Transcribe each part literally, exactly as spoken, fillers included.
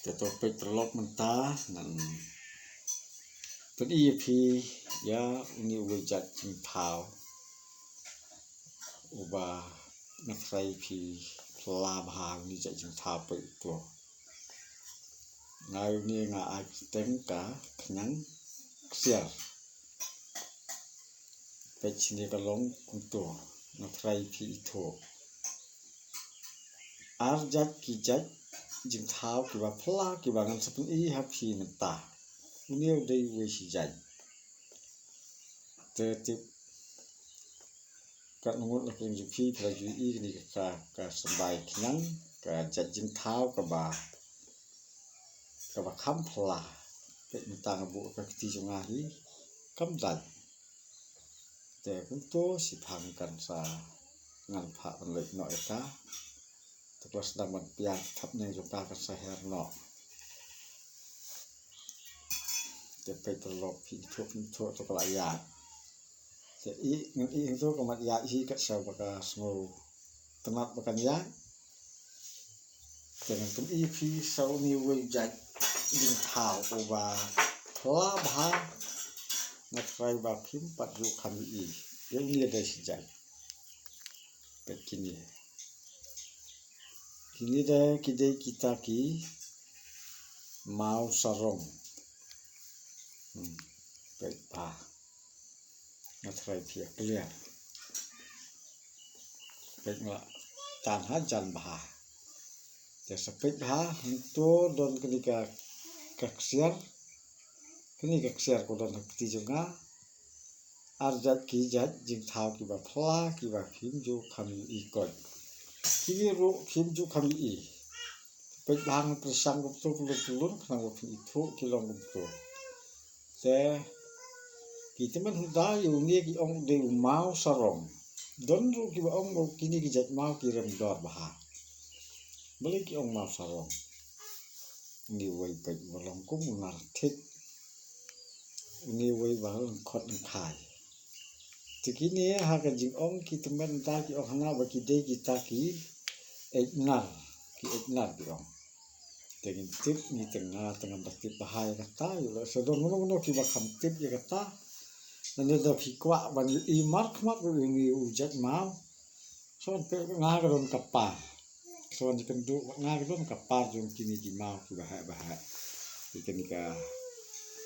Te to peit paralok mynta ngan pyni ïa phi ïa une uwei jait jingthaw uba nga threi phi pla bha une jait jingthaw peit to. Nga une nga ai kyrteng ka khñiang ksiar. Peit shane ka long kumto, nga threi phi ithuh. Ar jait ki jait jingthaw kiba pla kiba ngan sa pyni ha phi mynta. Une u dei uwei shi jait. Te tip ka ngut la phi ju phi phi la ju i kane ka ka symbai khñiang ka jait jingthaw kaba kaba kham pla. Peit mynta nga buh ka kti jong nga hi kam dait. Te kumto shiphang kan sa ngan phah ban leit noh ïa ka. Te ka la sdang ban pia thap neng jong ka kan sa her noh. Te peit paralok phi ithuh phi ithuh to ka la ïaid. Te i ngan i hangto ka mat ïaid hi kat sa ba ka sngewtynnat ba kan ïaid. Te ngan pyni phi sa une uwei jait jingthaw uba pla bha nga threi ba phim pat ju kham ïohi. Ïa une dei shi jait. Peit kine. Kine dei ki dei kita ki maw sarong. Hmm. Peit bha. Nga threi phi ïa clear. Peit nga la tan hajan bha. Te sa peit bha hangto don kane ka ka ksiar. Kane ka ksiar ko don ha kti jong nga. Ar jait ki jait jingthaw kiba pla kiba phim ju kham ïohi koit. Kine ruh phim ju kham ïohi. Peit bha nga pyrshang kumto pynlong pynlong khnang ba phin ithuh ki long kumto. Te ki tymmen hyndai ïa une ki ong dei u maw sarong. Don ruh kiba ong ba kine ki jait maw ki rem dor bha. Balei ki ong maw sarong? Une uwei peit ba long kum u nar thik. Une uwei ba long khot nang khai. Te kine ha ka jingong ki tymmen hyndai ki ong hana ba ki dei kita ki eit nar, ki eit nar ki ong. Te ngin tip ngi te nga te ngam da tip bha ïa kata, ïa la sa don mano mano kiba kham tip ïa kata. Nane da phi kwah ban ïohi markhmat ruh ïa une u jait maw. Sa wan peit nga ka don ka par. Sa wan ïakynduh bad nga ka don ka par jong kine ki maw kiba heh ba heh. Ïa kane ka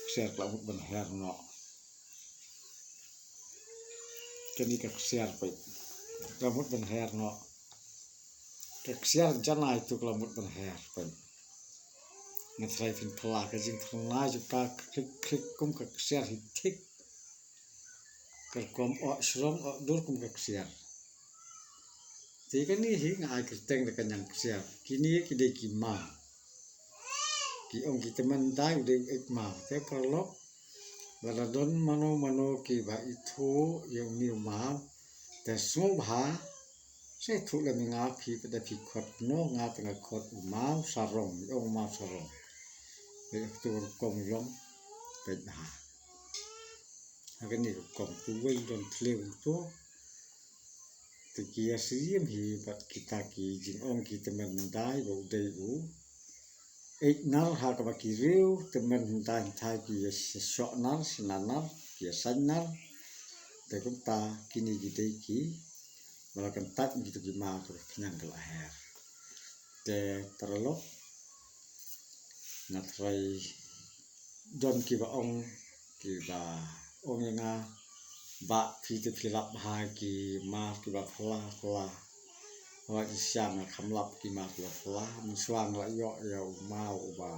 ksiar ka la mut ban her noh. Kane ka ksiar peit ka la mut ban her noh. Ka ksiar janai tu ka la mut ban her peit. Nga threi phin pla ka jingkhana jong ka khrik khrik kum ka ksiar hi thik. Ka rukom oh shrong oh dur kum ka ksiar. Te kane hi nga ai kyrteng da ka khñiang ksiar. Kine ki dei ki maw. Ki ong ki tymmen hyndai u dei u eit maw. Te paralok, lada don mano mano kiba ithuh ïa une u maw, te sngewbha sa ithuh lem ïa nga, phi pat da phi khot kumno, nga te nga khot u maw sarong, ong u maw sarong. Peit ha kato ka rukom u long, peit bha. Ha kane ka rukom uwei don thliew to. Te ki ïasyriem hi bad kita ki jingong ki tymmen hyndai ba u dei u eit nar ha kaba ki riew tymmen hyndai, hynthai ki ïa shoh nar, shna nar, ki ïa saiñ nar. Te kumta kine ki dei ki ba la kyntait ïa kito ki maw, to ka khñiang ka la her. Te paralok, nga threi don kiba ong, kiba ong ïa nga, bah phi te phi lap bha ïa ki maw kiba pla pla. Hooid shisha nga kham lap ki maw kiba pla, mynshuwa nga la ïoh ïa u maw uba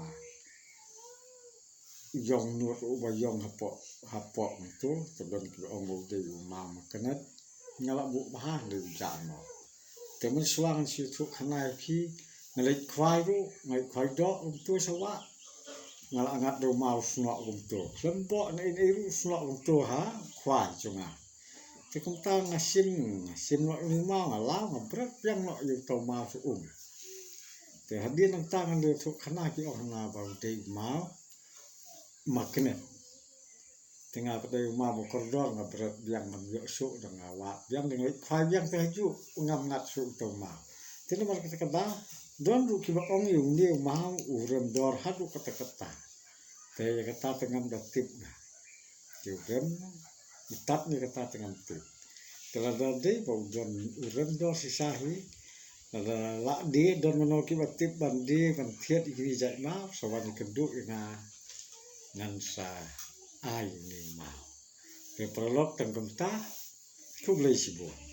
ïong nud, uba ïong hapoh hapoh kumto, te don kiba ong ba u dei u maw maknet. Nga la buh bha, dei u jah noh. Te mynshuwa ngan shu ïathuh khana ïa phi, nga leit khwai ruh, nga leit khwai doh kumto sha wah. Nga la ngat da u maw snoh kumto. Khlem bok na ei na ei ruh snoh kumto ha khwai jong nga. Te kumta nga shim, nga shim noh une u maw, nga law, nga bret biang noh ïa uta u maw sha um. Te hadien nangta ngan ïathuh khana ki ong hana ba u dei u maw maknet. Te nga pat dei u maw ba kordor, nga bret biang, ngam ïoh shuh, da nga wad biang, da nga leit khwai biang te hajuh ngam ngat shuh uta u maw. Te namar kata ka daw Don ruh kiba ong ïa une u maw u rem dor haduh katta katta. Te ïa kata te ngam da tip nga. Te u rem, u tat ne kata te ngam tip. Te lada dei ba u don u rem dor shisha hi, lada lah die don mano kiba tip ban die ban thied ïa kine jait maw, sa wan ïakynduh ïa nga, ngan sa ai une u maw. Te paralok tang kumta, khublei shibun.